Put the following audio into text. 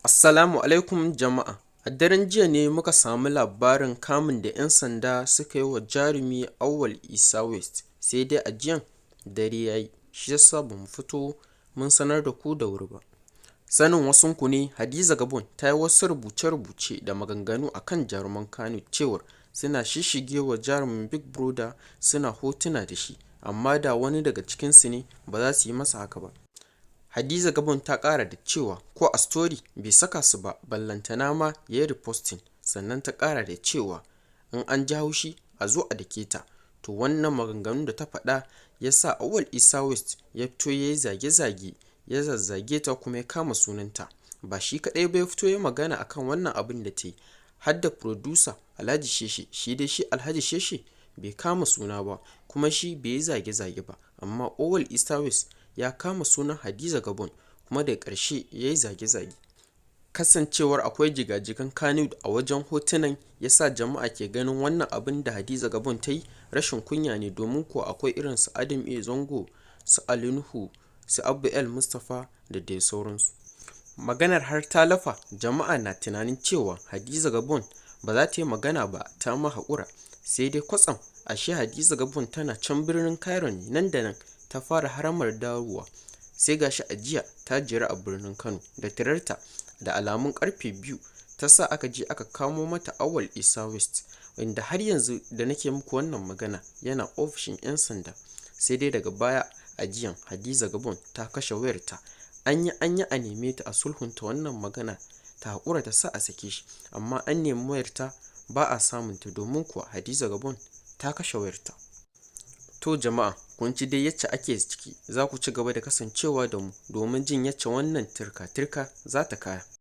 Assalamu alaikum jama'a. A daren jiya ne muka samu labarin kamun da 'yan sanda suka yi wa jarumi Auwal Isa West, sai dai a jiyan dare ya yi, shi ya sa ba mu fito mun sanar da ku da wuri ba. Sanin wasunku ne Hadiza Gabon ta yi wasu rubuce-rubuce da maganganu a kan jaruman Kannywood cewar suna shishigewa jarumin Big Brother suna hotuna da shi, amma da wani daga cikinsu ne ba za su yi masa haka ba. Hadiza Gabon ta ƙara da cewa ko a story bai saka su ba ballantana ma ya yi reposting, sannan ta ƙara da cewa in an ji haushi a zo a dake ta. To wannan maganganun da ta faɗa ya sa Auwal Isa West ya fito ya yi zage-zage, ya zazzage ta kuma ya kama sunanta. Ba shi kaɗai ba ya fito ya magana akan wannan abin da ta yi, har da producer Alhaji Sheshe. Shi dai shi Alhaji Sheshe bai kama suna ba kuma shi bai yi zage-zage ba, amma Auwal Isa West ya kama sunan Hadiza Gabon kuma daga ƙarshe ya yi zage-zage. Kasancewar akwai jigajigan Kannywood a wajen hotunan ya sa jama'a ke ganin wannan abin da Hadiza Gabon ta yi rashin kunya ne, domin kuwa akwai irin su Adam A. Zango, su Ali Nuhu, su Abba El Mustapha da dai sauransu. Maganar har ta lafa, jama'a na tunanin cewa Hadiza Gabon ba za ta yi magana ba, ta ma haƙura. Sai dai kwatsam ashe Hadiza Gabon tana can birnin Cairo ne, nan da nan ta fara haramar dawowa. Sai ga shi a jiya ta jera a birnin Kano da tirarta da alamun karfe 2 ta sa aka je aka kamo mata Auwal Isa West, wanda har yanzu da nake muku wannan magana yana ofishin 'yan sanda. Sai dai daga baya a jiyan Hadiza Gabon ta kashe wayarta. An yi an yi a neme ta a sulhunta wannan magana ta haƙura ta sa a sake shi, amma an nemi wayarta ba a samunta, domin kuwa Hadiza Gabon ta kashe wayarta. To jama'a, kun ji dai yacce ake ciki, za ku ci gaba da kasancewa da mu domin jin yacce wannan turka-turka za ta kaya.